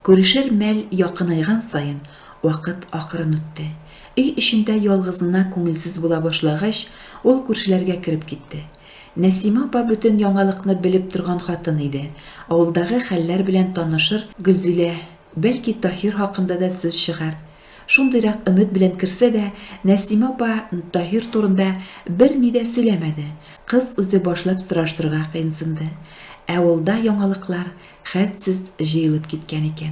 Күрешер мәл якынайган саен, вакыт акрын үтте. Өй эчендә ялгызына күңелсез була башлагач, ул күршеләргә кереп китте. Нәсимә апа бөтен яңалыкны белеп торган хатын иде. Авылдагы хәлләр белән танышыр Гөлзилә, бәлки Таһир хакында да сүз чыгар. Шундыйрак өмет белән керсә дә, Нәсимә апа Таһир турында берни дә сөйләмәде. Кыз үзе башлап сораштырырга кыенсынды. Ә авылда яңалыклар Хәтсез җыелып киткән икән.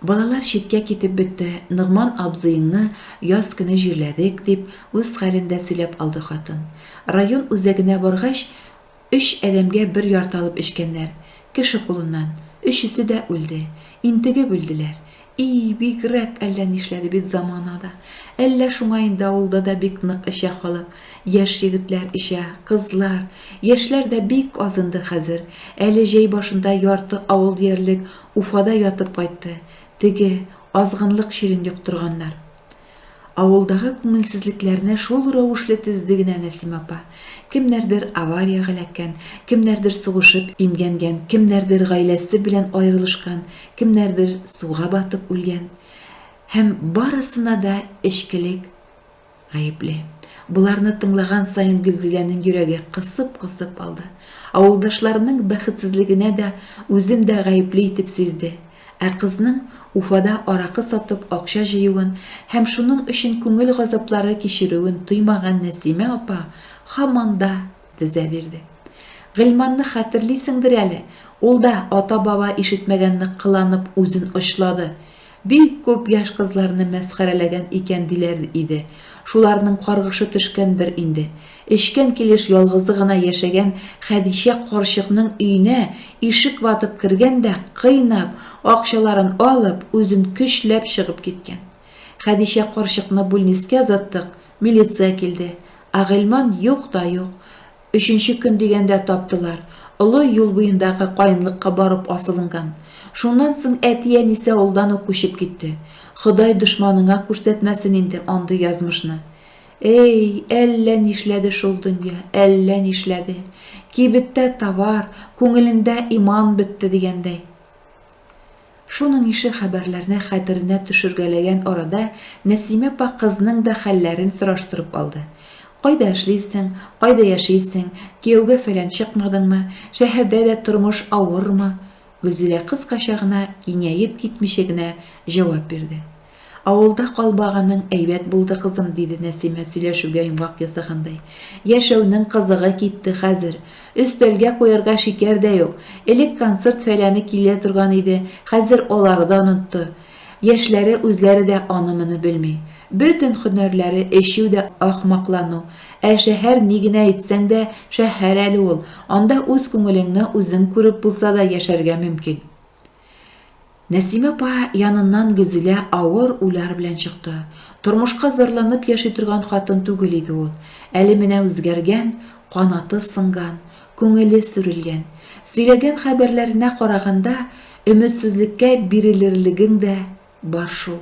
Балалар читкә китеп бетте, Ногман абзыеңны яз көне җирләдек, дип, үз хәлен дә сөйләп алды хатын. Район үзәгенә баргач, өч адәмгә бер ярты алып эчкәннәр. Кеше кулыннан. Өчесе дә үлде. Интегеп үлделәр. И, бигрәк әллә нишләде бит замана да. Әллә шуңа инде авылда да бик нык эчә халык. Яшь егетләр эчә, кызлар. Яшьләр дә бик аз инде хәзер. Әле җәй башында ярты авыл диярлек Уфада ятып кайтты. Теге, азгынлык чирен йоктырганнар. Авылдагы күңелсезлекләрне шул рәвешле тезде генә Нәсимә апа. Кемнәрдер авариягә эләккән, кемнәрдер сугышып имгәнгән, кемнәрдер гаиләсе белән аерылышкан, кемнәрдер суга батып үлгән. Һәм барысына да эчкелек гаепле. Боларны тыңлаган саен Гөлзиләнең йөрәге кысып-кысып алды. Авылдашларының бәхетсезлегенә дә үзен дә гаепле итеп сизде. Ә кызның Уфада аракы сатып акча җыюын һәм шуның өчен күңел газаплары кичерүен тоймаган Нәсимә апа һаман да тезә бирде. Гыйльманны хәтерлисеңдер әле, ул да ата-баба ишетмәгәнне кыланып үзен очлады. Бик күп яшь кызларны мәсхәрәләгән икән диләр иде. Шуларның каргышы төшкәндер инде. Эчкән килеш ялгызы гына яшәгән Хәдичә карчыкның өенә ишек ватып кергән дә, кыйнап, акчаларын алып, үзен көчләп чыгып киткән. Хәдичә карчыкны бүлнискә озаттык, милиция килде. Ә Гыйльман юк та юк. Өченче көн дигәндә таптылар. Олы юл буендагы каенлыкка барып асылынган. Шуннан соң әти-әнисе авылдан ук күчеп китте. Ходай дошманыңа күрсәтмәсен инде андый язмышны. Эй, әллә нишләде шул дөнья, әллә нишләде. Кибеттә товар, күңелендә иман бетте дигәндәй. Шуның ише хәбәрләрне хәтеренә төшергәләгән арада Нәсимә апа кызның да хәлләрен сораштырып алды. Кайда эшлисең, кайда яшисең, кияүгә-фәлән чыкмадыңмы, шәһәрдә дә тормыш авырмы? Гөлзилә кыскача гына, киңәеп китмичә генә җавап бирде. Авылда калмаганың әйбәт булды, кызым, диде Нәсимә сөйләшүгә йомгак ясагандай. Яшәүнең кызыгы китте хәзер. Өстәлгә куярга шикәр дә юк. Элек концерт-фәләне килә торган иде, хәзер алары да онытты. Яшьләре үзләре дә аны-моны белми. Бөтен һөнәрләре эчү дә ахмаклану. Ә шәһәр, ни генә әйтсәң дә, шәһәр әле ул. Анда үз күңелеңне үзең күреп булса да яшәргә мөмкин. Нәсимә апа яныннан Гөлзилә авыр уйлар белән чыкты. Тормышка зарланып яши торган хатын түгел иде ул. Әле менә үзгәргән, канаты сынган, күңеле сүрелгән. Сөйләгән хәбәрләренә караганда, өметсезлеккә бирелерлегең дә бар шул.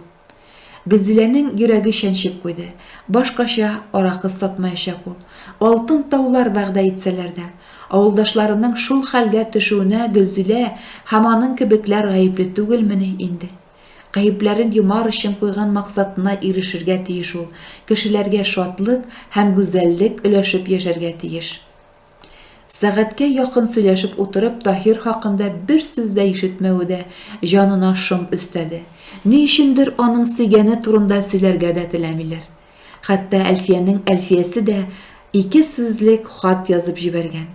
Гөлзиләнең йөрәге чәнчеп куйды. Башкача аракы сатмаячак ул. Алтын таулар вәгъдә итсәләр дә. Авылдашларының шул хәлгә төшүенә Гөлзилә һәм аның кебекләр гаепле түгелмени инде? Гаепләрен йомар өчен куйган максатына ирешергә тиеш ул, кешеләргә шатлык һәм гүзәллек өләшеп яшәргә тиеш. Сәгатькә якын сөйләшеп утырып, Таһир хакында бер сүз дә ишетмәве дә җанына шом өстәде. Ни өчендер аның сөйгәне турында сөйләргә дә теләмиләр. Хәтта Әлфиянең Әлфиясе дә ике сүзлек хат язып җибәргән.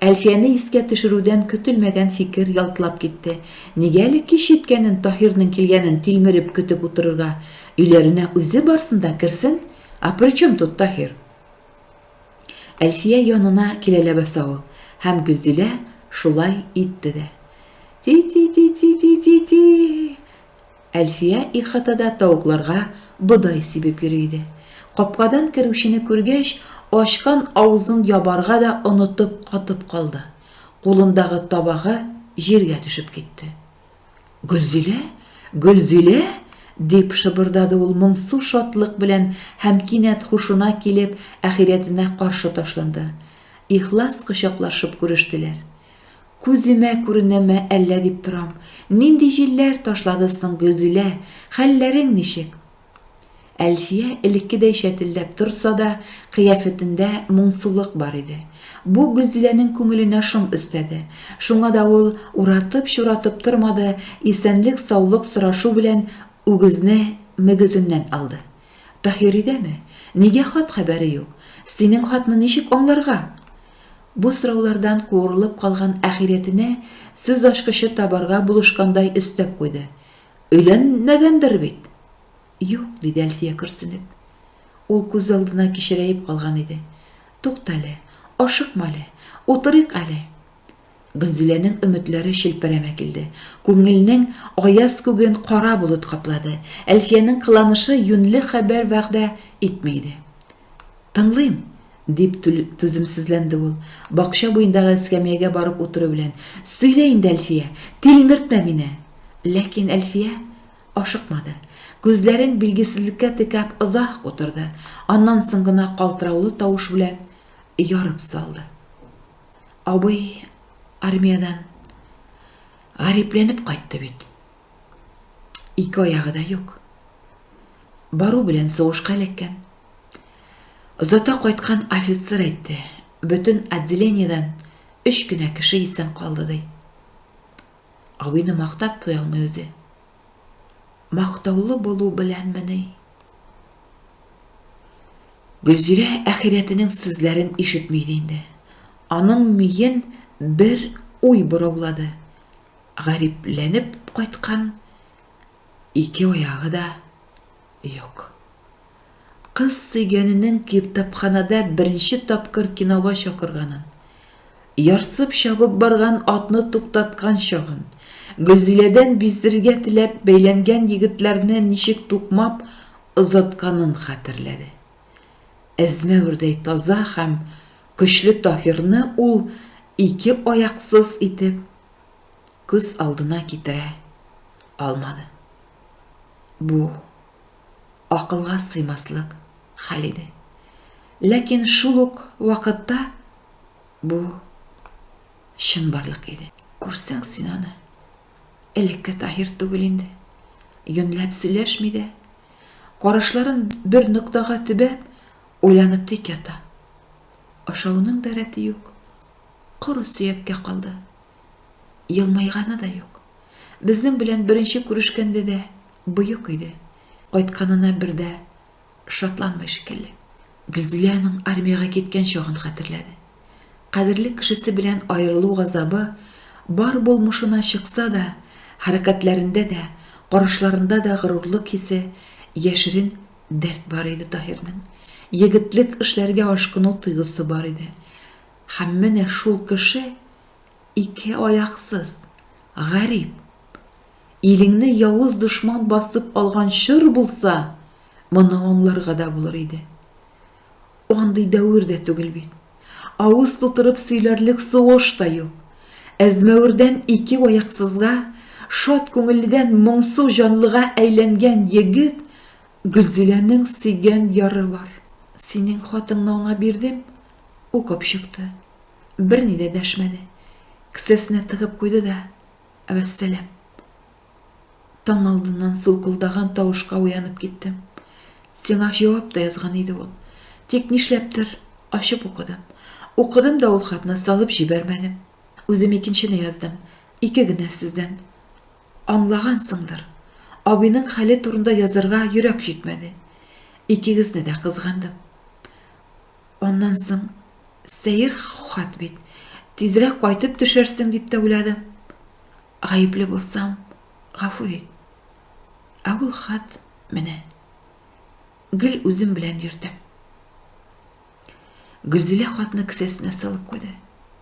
Әлфияне искә төшерүдән көтелмәгән фикер ялтлап китте, нигә әле кич җиткәнен, Таһирның килгәнен тилмереп көтеп утырырга? Өйләренә үзе барсын да керсен, а при чем тут Таһир? Әлфия янына килә ләбаса ул, һәм Гөлзилә шулай итте дә. Ти-ти-ти-ти-ти-ти-ти! Әлфия ихатада тавыкларга бодай сибеп йөри иде. Капкадан керүчене күргәч, ачкан авызын ябарга да онытып катып калды. Кулындагы табагы җиргә төшеп китте. Гөлзилә? Гөлзилә? дип шыбырдады ул моңсу шатлык белән һәм кинәт һушына килеп, әхирәтенә каршы ташланды. Ихлас кочаклашып күрештеләр. Күземә күренәме әллә дип торам. Нинди җилләр ташлады соң, Гөлзилә, хәлләрең ничек? Әлфия элеккедәй чәтелдәп торса да, кыяфәтендә моңсулык бар иде. Бу Гөлзиләнең күңеленә шом өстәде. Шуңа да ул уратып-чуратып тормады, исәнлек-саулык сорашу белән үгезне мөгезеннән алды. Таһир өйдәме? Нигә хат-хәбәре юк? Синең хатны ничек аңларга? Бу сораулардан куырылып калган ахирәтенә сүз ачкычы табарга булышкандай өстәп куйды. Өйләнмәгәндер бит? Юк, диде Әлфия көрсенеп. Ул күз алдына кечерәеп калган иде. Туктале, ашыкма әле, утырыйк әле. Гөлзиләнең өметләре челпәрәмә килде. Күңелнең аяз күген кара болыт каплады. Әлфиянең кыланышы юньле хәбәр вәгъдә итми иде. Тыңлыйм, дип түземсезләнде ул, бакча буендагы эскәмиягә барып утыру белән. Сөйлә инде, Әлфия, тилмертмә мине. Ләкин Әлфия Ашыкмады. Күзләрен билгесезлеккә текәп озак утырды, аннан соң гына калтыраулы тавыш белән ярып салды. Абый армиядән гарипләнеп кайтты бит. Ике аягы да юк. Бару белән сугышка эләккән. Озата кайткан офицер әйтте, бөтен отделениедән өч кенә кеше исән калды, ди. Абыйны мактап туя алмый үзе. Мактаулы булу беләнмени? Гөлзирә әхирәтенең сүзләрен ишетми иде инде. Аның миен бер уй бораулады. Гарипләнеп кайткан ике аягы да юк. Кыз сөйгәненең китапханәдә беренче тапкыр кинога чакырганын, ярсып чабып барган атны туктаткан чагын, Гөлзиләдән биздерергә теләп бәйләнгән егетләрне ничек тукмап озатканын хәтерләде. Әзмәвердәй таза һәм көчле Таһирны ул ике аяксыз итеп күз алдына китерә алмады. Бу акылга сыймаслык хәл иде. Ләкин шул ук вакытта бу чынбарлык иде. Күрсәң син аны, элекке Таһир түгел инде. Юньләп сөйләшми дә. Карашларын бер ноктага төбәп, уйланып тик ята. Ашавының да рәте юк. Коры сөяккә калды. Елмайганы да юк. Безнең белән беренче күрешкәндә дә боек иде. Кайтканына бер дә шатланмый шикелле. Гөлзилә аның армиягә киткән чагын хәтерләде. Кадерле кешесе белән аерылу газабы бар булмышына чыкса да, хәрәкәтләрендә дә, карашларында да горурлык хисе, яшерен дәрт бар иде Таһирның. Егетлек эшләргә ашкыну тойгысы бар иде. Һәм менә шул кеше ике аяксыз, гарип. Илеңне явыз дошман басып алган чор булса, моны аңларга да булыр иде. Андый дәвер дә түгел бит. Авыз тутырып сөйләрлек сугыш та юк. Әзмәвердән ике аяксызга, шат күңелледән моңсу җанлыга әйләнгән егет Гөлзиләнең сөйгән яры бар. Синең хатыңны аңа бирдем, укып чыкты. Берни дә дәшмәде. Кесәсенә тыгып куйды да, Вәссәлам. Таң алдыннан сулкылдаган тавышка уянып киттем. Сиңа җавап та язган иде ул. Тик нишләптер ачып укыдым. Укыдым да ул хатны салып җибәрмәдем. Үзем икенчене яздым. Ике генә сүздән. Аңлагансыңдыр. Абыйның хәле турында язарга йөрәк җитмәде. Икегезне дә кызгандым. Аннан соң сәер хат бит. Тизрәк кайтып төшәрсең дип тә уйладым. Гаепле булсам, гафу ит. Ә ул хат менә. Гел үзем белән йөртәм. Гөлзилә хатны кесәсенә салып куйды.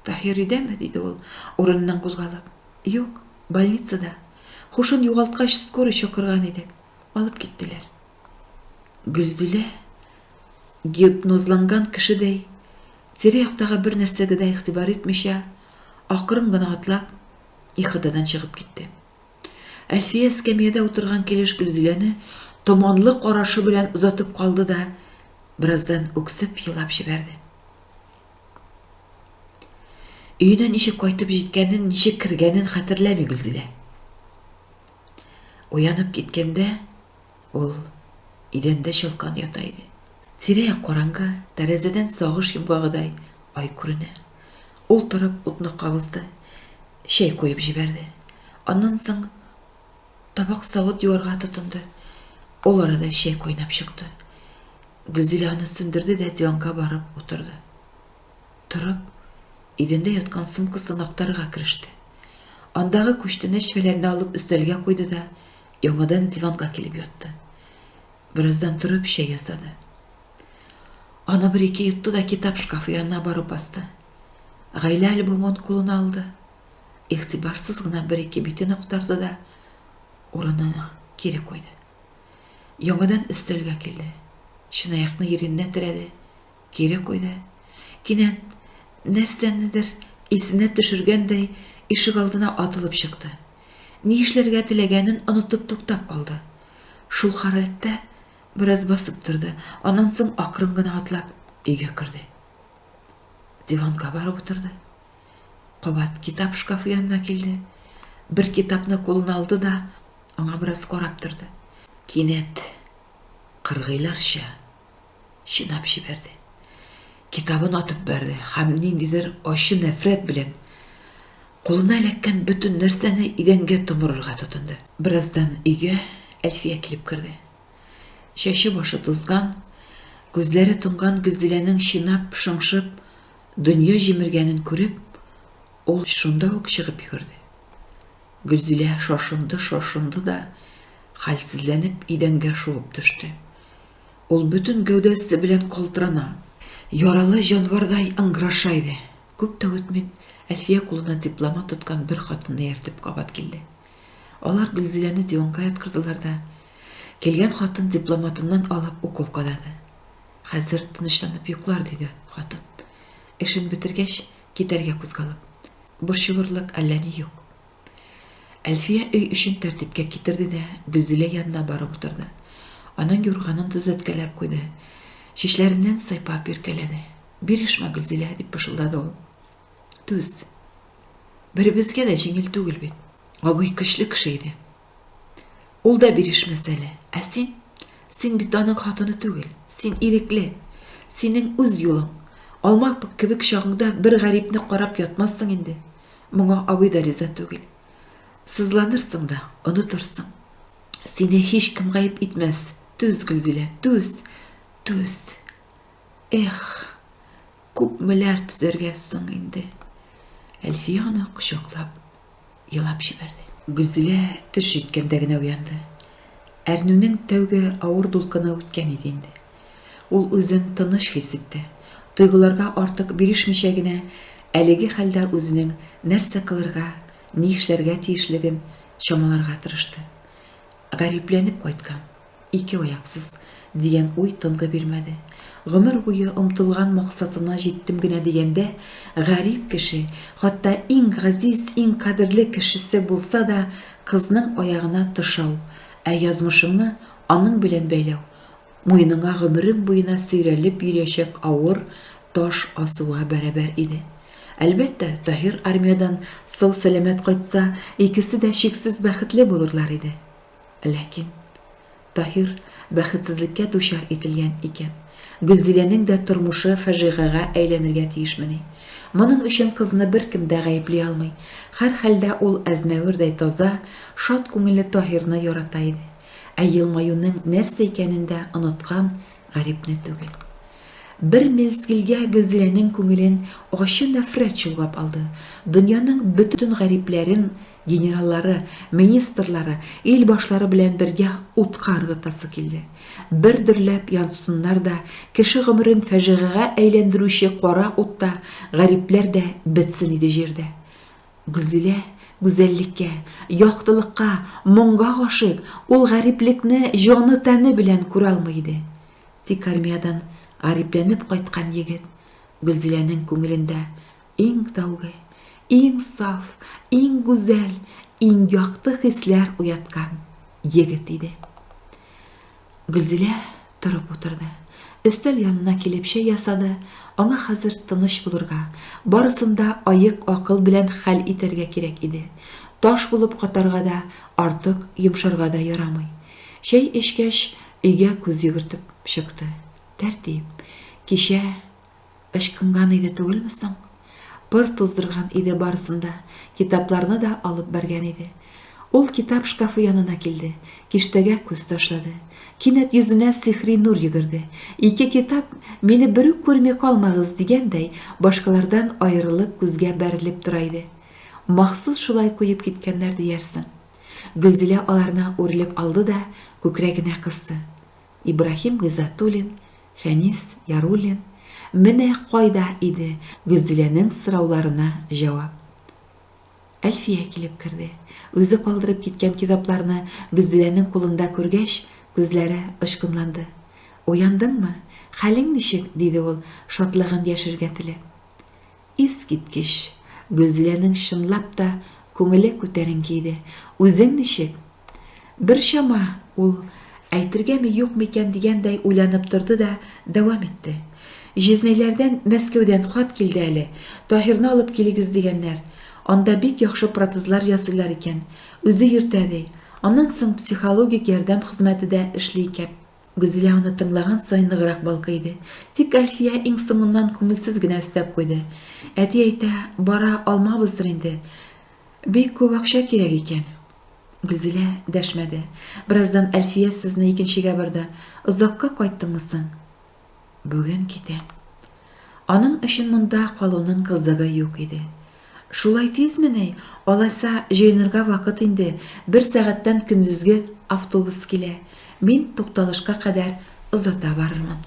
Таһир өйдәме? диде ул, урыныннан кузгалып. Юк, больницада. Хушын югалткач, скорый чакырган идек. Алып киттеләр. Гөлзилә гипнозланган кешедәй, тирә-яктагы бер нәрсәгә дә игътибар итмичә, акрын гына атлап, ихатадан чыгып китте. Әлфия эскәмиядә утырган килеш Гөлзиләне томанлы карашы белән озатып калды да, бераздан үксеп елап җибәрде. Өенә ничек кайтып җиткәнен, ничек кергәнен хәтерләми Гөлзилә. Уянып киткәндә, ул идәндә чалкан ята иде. Тирә-як караңгы, тәрәзәдән сагыш йомгагыдай ай күренә. Ул торып утны кабызды, чәй куеп җибәрде. Аннан соң табак-савыт юарга тотынды. Ул арада чәй кайнап чыкты. Гөлзилә аны сүндерде дә диванга барып утырды. Торып, идәндә яткан сумкасын актарырга кереште. Андагы күчтәнәч-фәләнне алып өстәлгә куйды да яңадан диванга килеп ятты. Бераздан торып чәй ясады. Аны бер-ике йотты да китап шкафы янына барып басты. Гаилә альбомын кулына алды. Игътибарсыз гына бер-ике битен актарды да урынына кире куйды. Яңадан өстәлгә килде. Чынаякны ирененә терәде. Кире куйды. Кинәт, нәрсәнедер исенә төшергәндәй, ишегалдына атылып чыкты. Ни эшләргә теләгәнен онытып туктап калды. Шул халәттә бераз басып торды, аннан соң акрын гына атлап өйгә керде. Диванга барып утырды. Кабат китап шкафы янына килде. Бер китапны кулына алды да аңа бераз карап торды. Кинәт кыргыйларча чинап җибәрде. Китабын атып бәрде һәм ниндидер ачы нәфрәт белән кулына эләккән бөтен нәрсәне идәнгә томырырга тотынды. Бераздан өйгә Әлфия килеп керде. Чәче-башы тузган, күзләре тонган Гөлзиләнең чинап, шыңшып, дөнья җимергәнен күреп, ул шунда ук чыгып йөгерде. Гөлзилә шашынды-шашынды да, хәлсезләнеп идәнгә шуып төште. Ул бөтен гәүдәсе белән калтырана, яралы җанвардай ыңгыраша иде. Күп тә үтми, Әлфия кулына дипломат тоткан бер хатынны ияртеп кабат килде. Алар Гөлзиләне диванга яткырдылар да, килгән хатын дипломатыннан алып укол кадады. Хәзер тынычланып йоклар, диде хатын. Эшен бетергәч, китәргә кузгалып. Борчылырлык әллә ни юк. Әлфия өй эчен тәртипкә китерде дә Гөлзилә янына барып утырды. Аның юрганын төзәткәләп куйды. Чәчләреннән сыйпап иркәләде. Бирешмә, Гөлзилә, дип пышылдады ул. Түз. Беребезгә дә җиңел түгел бит. Абый көчле кеше иде. Ул да бирешмәс әле. Ә син? Син бит аның хатыны түгел. Син ирекле. Синең үз юлың. Алма кебек чагыңда бер гарипне карап ятмассың инде. Моңа абый да риза түгел. Сызланырсың да, онытырсың. Сине һичкем гаеп итмәс. Түз, Гөлзилә, түз, түз. Эх, күпмеләр түзәргә соң инде. Әлфия аны кочаклап елап җибәрде. Гөлзилә төш җиткәндә генә уянды. Әрнүнең тәүге авыр дулкыны үткән иде инде. Ул үзен тыныч хис итте. Тойгыларга артык бирешмичә генә, әлеге хәлдә үзенең нәрсә кылырга, ни эшләргә тиешлеген чамаларга тырышты. Гарипләнеп кайткан, ике аяксыз, дигән уй тынгы бирмәде. Гомер буе омтылган максатына җиттем генә дигәндә, гарип кеше, хатта иң газиз, иң кадерле кешесе булса да, кызның аягына тышау, ә язмышыңны аның белән бәйләү, Муеныңа гомерең буена сөйрәлеп йөриячәк авыр таш асуга бәрабәр иде. Әлбәттә, Таһир армиядән сау-сәламәт кайтса, икесе дә чиксез бәхетле булырлар иде. Ләкин. Таһир бәхетсезлеккә дучар ителгән икән, Гөлзиләнең дә тормышы фаҗигагә әйләнергә тиешмени? Моның өчен кызны беркем дә гаепли алмый. Һәрхәлдә ул әзмәвердәй таза, шат күңелле Таһирны ярата иде. Ә елмаюның нәрсә икәнен дә оныткан гарипне түгел. Бер мизгелгә Гөлзиләнең күңелен ачы нәфрәт чолгап алды. Дөньяның бөтен гарипләрен генераллары, министрлары, ил башлары белән бергә утка ыргытасы килде. Бер дөрләп янсыннар да, кеше гомерен фаҗигагә әйләндерүче кара утта гарипләр дә бетсен иде җирдә. Гөлзилә гүзәллеккә, яктылыкка, моңга гашыйк, ул гариплекне җаны-тәне белән күралмый иде. Тик армиядән гарипләнеп кайткан егет Гөлзиләнең күңелендә иң тәүге, иң саф, иң гүзәл, иң якты хисләр уяткан егет иде. Гөлзилә торып утырды. Өстәл янына килеп чәй ясады, аңа хәзер тыныч булырга, барысын да аек акыл белән хәл итәргә кирәк иде. Таш булып катарга да, артык йомшарга да ярамый. Чәй эчкәч, өйгә күз йөгертеп чыкты. Тәртип. Кичә Ычкынган иде түгелме соң? Пыр туздырган иде барысын да, китапларны да алып бәргән иде. Ул китап шкафы янына килде, киштәгә күз ташлады. Кинәт йөзенә сихри нур йөгерде. Ике китап, мине берүк күрми калмагыз дигәндәй, башкалардан аерылып күзгә бәрелеп тора иде. Махсус шулай куеп киткәннәр диярсең. Гөлзилә аларны үрелеп алды да күкрәгенә кысты. Ибраһим Гыйззәтуллин, Фәнис Яруллин, менә кайда иде Гөлзиләнең сорауларына җавап. Әлфия килеп керде. Үзе калдырып киткән китапларны Гөлзиләнең кулында күргәч, күзләре очкынланды. Уяндыңмы? Хәлең ничек? диде ул, шатлыгын яшерергә теләп. Искиткеч! Гөлзиләнең чынлап та күңеле күтәренке иде. Үзең ничек? Бер чама, ул, әйтергәме, юкмы икән дигәндәй уйланып торды да дәвам итте. Җизнәйләрдән Мәскәүдән хат килде әле. Таһирны алып килегез дигәннәр. Анда бик яхшы протезлар ясыйлар икән. Үзе йөртә, ди. Аннан соң психологик ярдәм хезмәте дә эшли икән. Гүзилә аны тыңлаган саен ныграк балкый иде. Тик Әлфия иң соңыннан күңелсез генә өстәп куйды. Әти әйтә, бара алмабыздыр инде. Бик күп акча кирәк икән. Гөлзилә дәшмәде. Бераздан Әлфия сүзне икенчегә борды. Озакка кайттыңмы соң? Бүген китәм. Аның өчен монда калуның кызыгы юк иде. Шулай тизмени? Алайса, җыенырга вакыт инде, бер сәгатьтән көндезге автобус килә. Мин тукталышка кадәр озата барырмын.